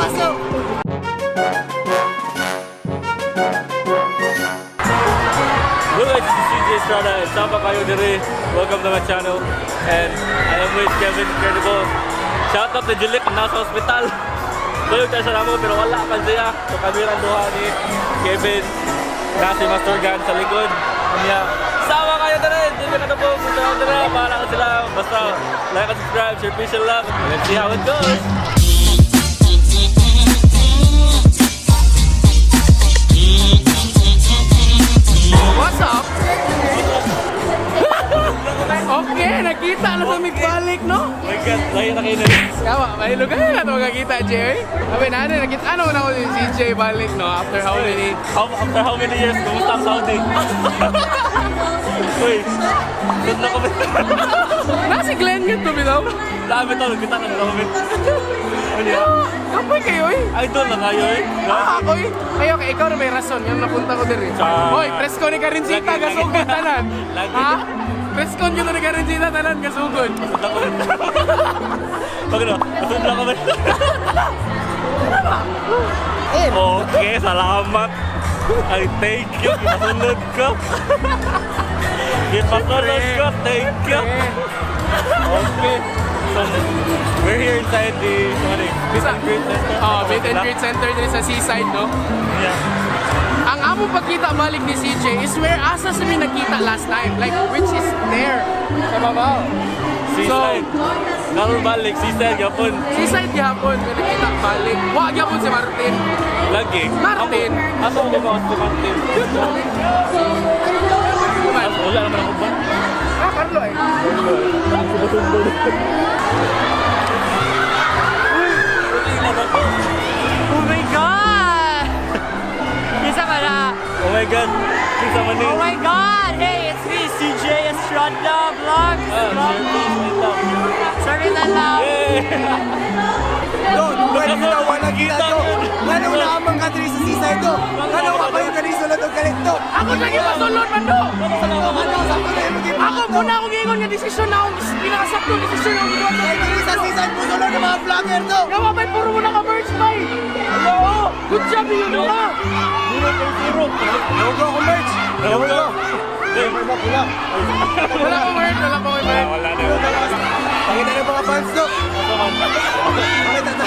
Pasok! Hello guys, this is CJ Estrada and sama kayo dire. Welcome to my channel. And I am with Kevin Incredible. Shout out to Julik na nasa hospital. Tulog tayo sa namo pero wala pa siya. So kami rin duha ni Kevin na si Master Gun sa likod. Kanya, sama kayo dire! Hindi na katapos. Punta ako dire. Bahala ka sila. Basta like and subscribe, share, peace and love. And let's see how it goes. What's up? Okay, nakita na sa migbalik, no? Oh my God, layo na kayo na. Kawa, may lugar na ito makakita, Jay. Sabi na, ano, nakita, ano na ako si CJ balik, no? After how many? After how many years, kumusta ang Saudi? Uy, doon na kami. Nasa Glenn yun to, bitaw. Dami to, nagkita ka na kami. Ano yan? Kapoy kayo, eh. Idol na kayo eh. Ah, ako eh. Kayo, kay ikaw na may rason. Yung napunta ko diri. Sa- Hoy, presko ni Karencita, Lagi, lagi. gasugod tanan. Lagi. Ha? Presko nyo ni Karencita, tanan, gasugod. Pag ano, kasunod na kami. Okay, salamat. Ay, thank you. Kasunod ko. Gipasunod ko, thank you. Okay. So, we're here inside the, sorry, Meet and Greet Center. Oh, Meet and Greet Center diri sa Seaside, no? Yeah. Ang among pagkita balik ni CJ is where asa sa mi nagkita last time. Like, which is there. Sa babaw. Seaside. Karon balik, seaside, yapon. Seaside gihapon, may nagkita balik. Wa gihapon si Martin. Lagi. Martin. Ako, ako ba si Martin? Kuman. Wala naman ako ba? Ah, Carlo eh. Oh my God! Isa ka na. Oh my God. Kinsa man ni? Oh my God! Hey, it's me, CJ Estrada Vlogs. Ah, share please, wait lang. Sorry na lang. Yay! Do, pwede ko wala kita do. Ngano na amang ka diri sa seaside do. Ngano wa kayo kani sulod og kalit do. Ako lagi masulod man do. Ano sa ko na imong Ako muna akong giingon nga desisyon na akong pinakasakto desisyon akong gibuhat. Kay diri sa seaside mo sulod ng mga vlogger do. Gawa bay puro mo na ka merch bay. Oo, good job yun no ka. 0.0. Logo ko merch. Go, go. Wala pula. Wala pa merch, wala pa merch. Wala na. Pakita ng mga fans do. Pakita na.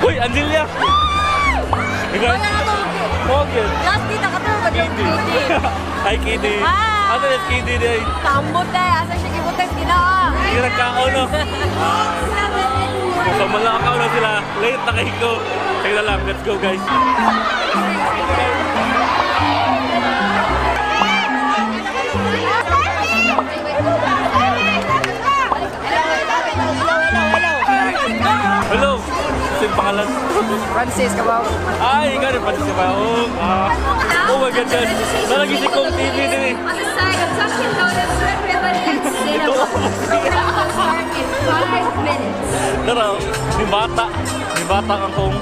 Uy, Angelia! Wala na to. Okay. Last day nakatulog ka Kitty. Kitty. Hi, Kitty. Hi. Ano is Kitty day? Tambot eh. Asa siya gibutay ginaa. Hindi nagkakaw no. So malakaw na sila. Late na kayo ko. Sige na lang, let's go guys. Hello! Sino pangalan? Francis Cabao. Ay, ikaw rin Francis Cabao. Ah. Oh my God, guys. Nalagi si Kong TV din eh. On the side of Tuscan Lotus, Red Ribbon, and Cinnamon. Program will start in 5 minutes. Tara, ni bata. Ni bata ang Kong.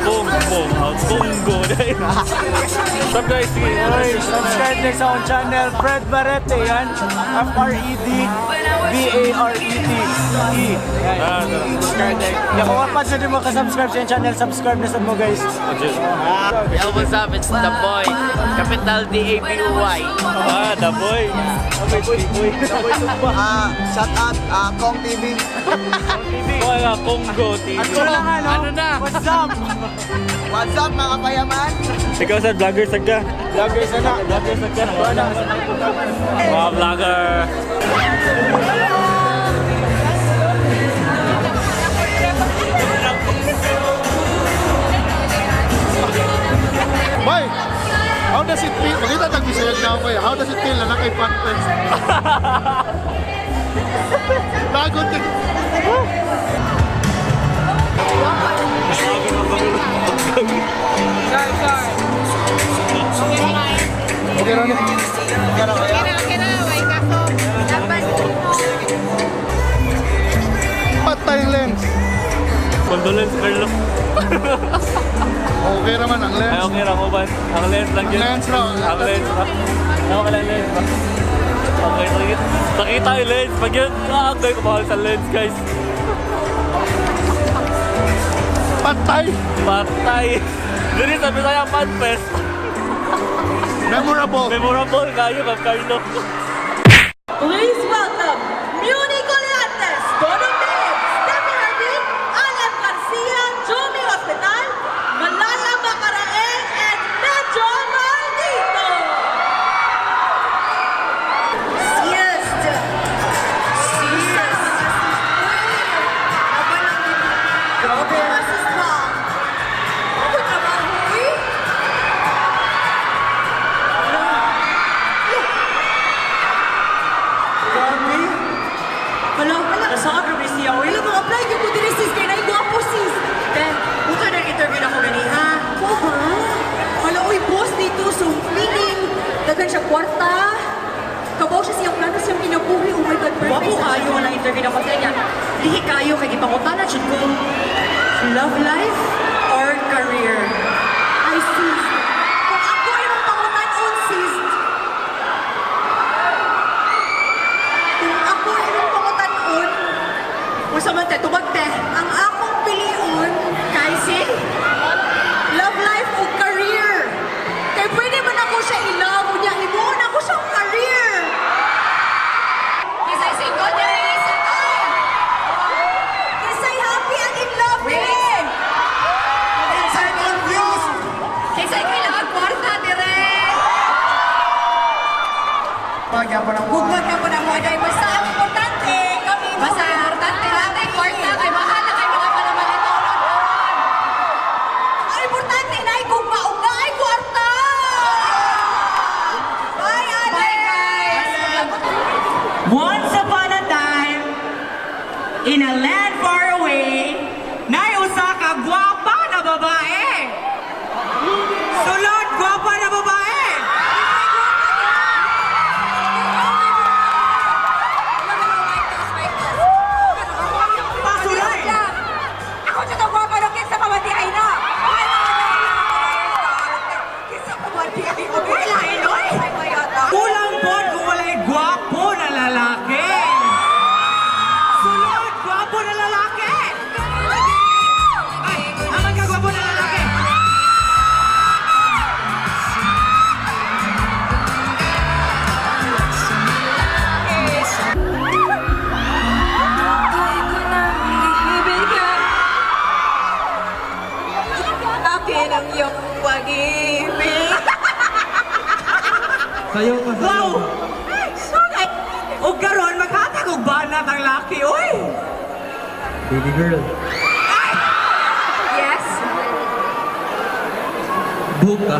Kong, Kong, ah, Konggo. What's up guys? Sige. Oy, subscribe na sa akong channel, Fred Barrete, yan. F-R-E-D B-A-R-E-T-E. Yan. Ah, tara. Subscribe na. Yeah, kung pa sa di mo ka-subscribe sa iyong channel, subscribe na sa mo guys. Yo, what's up? It's the boy. Capital D-A-B-O-Y. Ah, the boy. Okay, boy. Ah, shout out ah, Kong TV. Oh, nga, Konggo TV. At ko lang ano, Ano na? What's up? What's up mga payaman? Ikaw sa vlogger sa ka. Vlogger sana. Vlogger sa ka. Mga vlogger. Boy, how does it feel? Makita tag Bisaya na ako eh. How does it feel na nakay fan fest? Bago din. Sorry, sorry. Okay ra ni. Okay na, may kaso. Dapat Patay yung lens. Condolence, Carlo. Okay raman ang Ay, lens. okay ra ko ba? Ang lens lang Ang yun. lens ra. Ang lens ra. Okay lang lens ra. Okay, sakit. Sakita yung lens. Pag yun, ah, okay, kumahal sa lens, guys. Patay! Patay! Diri sa Bisaya Fan Fest. Memorable! Memorable kayo, Ma'am Carlo. Please welcome Muni Collantes, Dodong Dave, Steffi Harbin, Alan Garcia, Jomi Hospital, Malala Macarael, and Medyo Maldito! Yes! Sis! Grabe! Sis ba? Ako trabaho eh! Grabe. Hala, nasa ka siya, oy. Wala mga apply ko diri sis kay naay gwapo sis. Te, puto na interview na ko ganiha. Ko ba? Hala oy boss dito so meaning daghan siya kwarta. Kabaw siya siyang plano siyang kinabuhi. Oh my God, perfect. Wapo kayo na interview na ko kanya. Lihi kayo kay gipangutana jud ko love life or career. Ay sis. Kung ako ay mong pangutan-on sis. Kung ako ay mong pangutan-on, Unsa man te, tubag te. ang akong piliun Kay si love life o career. Kay pwede man ako siya i-love, unya himuon ako siyang career. Kisay single diri sa time! Kisay happy and in love dire. Inside confused. Kisay kailangan kwarta dire! Pagyapon ang Gugmad na po na mo day basta ang importante kami Basta importante natin kwarta kay mahal na kay mga panamalitonon karon. Ang importante na ay gugma ug naay kwarta. Bye, Ale. Bye guys! Once upon a time, in a land far away, nay usa ka gwapa na babae. Sulod, gwapa na babae. Pasulay. Ako sa gwapa no kinsa pa man di ay na. Ay, kinsa pa man di ay Ay, lain, oy. Kulang pod kung walay gwapo na lalaki. Sulod, gwapo na lalaki. Ay, aman ka gwapo na lalaki. Akin ang iyong pag-ibig. Wow! Ay, ug karon maghatag og banat ang laki, oy. Baby girl, Yes? buhok ka.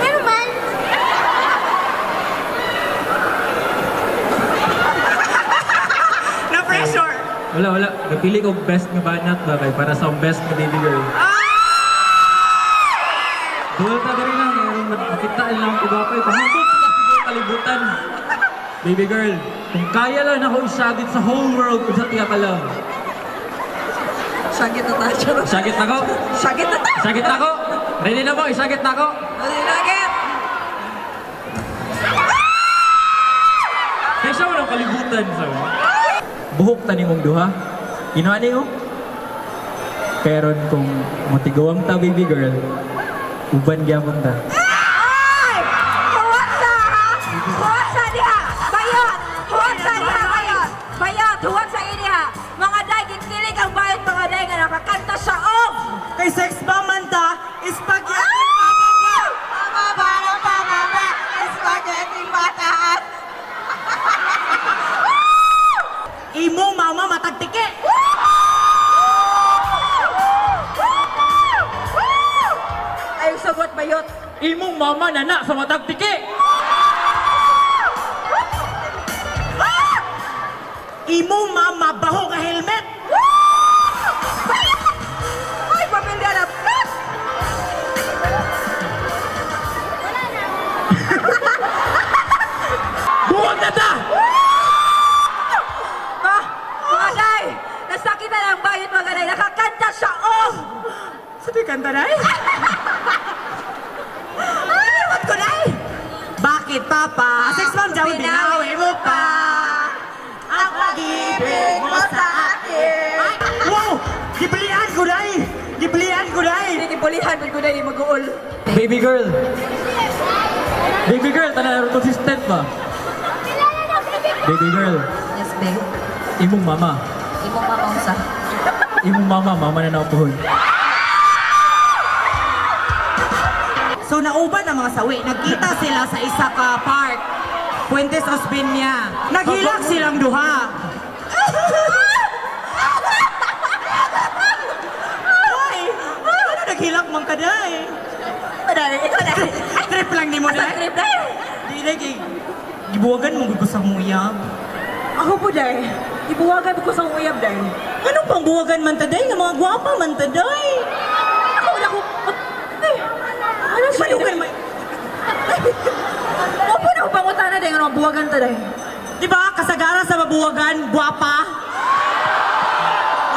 Meron man! Na pressure. Wala, wala. Napili ko best nga banat ba kay para sa akong best nga baby girl. Dual ta diri na, kaya makita lang ko gapay. Pahubog sa buong kalibutan. Baby girl, kung kaya lang ako isagit sa whole world kung sa tiya ka lang. Sagit na tayo. Charot. Isagit na ko. Sagit na tayo. Isagit na ko. Ready na mo, isagit na ko. Sagit. Kaya siya walang kalibutan so. Buhok tani mong duha. Ginawa niyo? Pero kung motigawang ta baby girl, uban gyapon ta. Ay! Huwag sa ha! Huwag sa diha! Bayot! Huwag sa diha bayot! Bayot! Huwag sa iniha! Mga day, gikilig ang bayot mga day nga nakakanta siya og! Kay sex ba man ta, spaghetti Ah! Pababa ng pababa! Spaghetti pataas! Imo mama matagtiki. Ay, sagot bayot! Imong mama nana sa matag tiki. Imo mama baho nga helmet. Ay, pamilya na! Buhok na ta! Ah, mga day! Nasakit na lang bayot mga day! Nakakanta siya og! Sabi kanta na eh. Ay, what ko na Bakit papa? Sex bomb daw binawi mo pa. Ang pag-ibig mo sa akin! Ay, wow! Gibilian ko na eh. Daghan man ko dai mag-uol. Baby girl. Baby girl, tanan consistent ba? Baby girl, Yes, babe. Imong mama. Imong mama unsa? Imong mama, mama na napuhon. So nauban ang mga sawi. Nagkita sila sa isa ka park. Fuentes Osmeña. Naghilak silang duha. Ay, ano naghilak man ka day? Dai, ikaw dai. Trip lang ni mo Asa day. trip dai? Di day kay gibuwagan mo gud ko sa muyab. Ako po dai. Ibuwagan ko sa uyab dai. Anong pangbuwagan man ta day nga mga gwapa man ta day? Ako wala ko. Eh, ano siya? Malugan man. Opo na ko pangutana dai nga buwagan ta dai. Di ba kasagara sa mabuwagan, gwapa?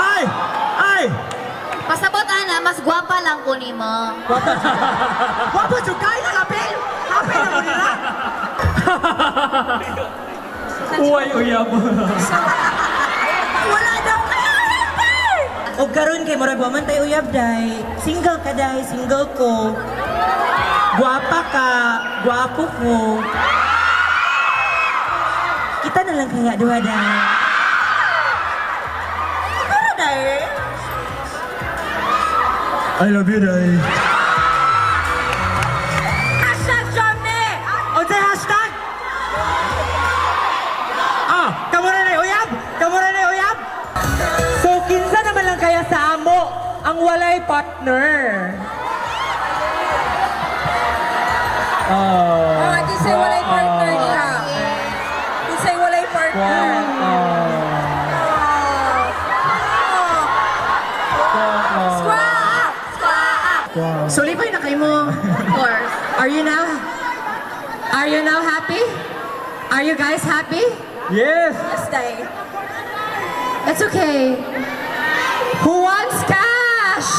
Ay! Ay! Pasabot ana, mas gwapa lang ko nimo. Gwapa jud kay na kapil. Kapil na mo nila. Uway, uyab. Wala daw kayo. Og karon kay murag wa man tay uyab day. Single ka day, single ko. Gwapa ka, gwapo ko. Kita na lang kaya duha day. Ano dai? I love you, day. #Johnny! Unsay hashtag? Ah, kamo na nay uyab. Kamo na nay uyab. So kinsa naman lang kaya sa amo ang walay partner? Oh. Ah, kinsay walay partner niya. Kinsay walay partner. Squawk! Squawk! So, lipay na kayo mo. Of course. Are you now happy? Are you guys happy? Yes! Yes, day. It's okay. Who wants cash?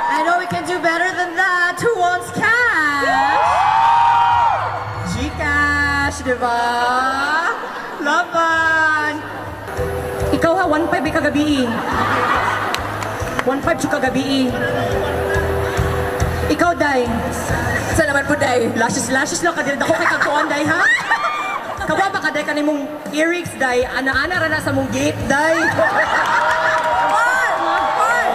I know we can do better than that. Who wants cash? Gcash, di ba? Laban! Ikaw ha, 1.5 ay kagabi eh. 1.5 siya kagabi eh. Ikaw, Day. Sa naman po, day. Lashes, lashes lang ka din. Dako kay kagtuon, Day, ha? Kawa ba ka, Day, kanimong earrings, Day? Ana-ana ra na sa mong gate, Day. Four! Four! Four!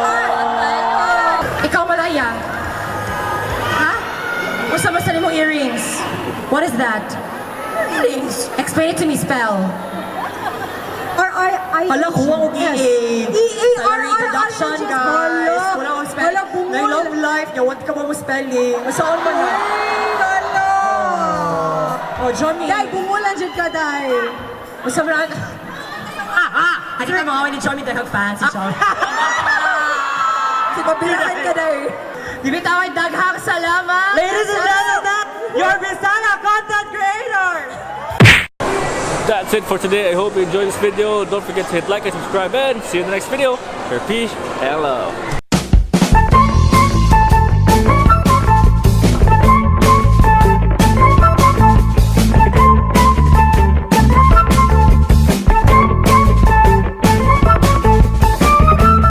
Four! Ikaw, Malaya. Ha? Unsa man sa nimong earrings? What is that? Earrings. Explain it to me, spell. R I I Hala, kuha og S. EA. E A R R I Introduction, H S. guys. Hala. Wala akong spelling. Hala, bungol. Nay love life. Yawan ka mo spelling. Saan man na? Hala. Oh, Johnny. Day, bungulan jud ka, day. Unsa man Ah, ah! Ay, kita mga ni Johnny dahil fan si Johnny. Si pabilaan ka, day. Di bitaway daghang salamat. Ladies and gentlemen, your Bisaya content creator! That's it for today. I hope you enjoyed this video. Don't forget to hit like and subscribe and see you in the next video. Peace and love.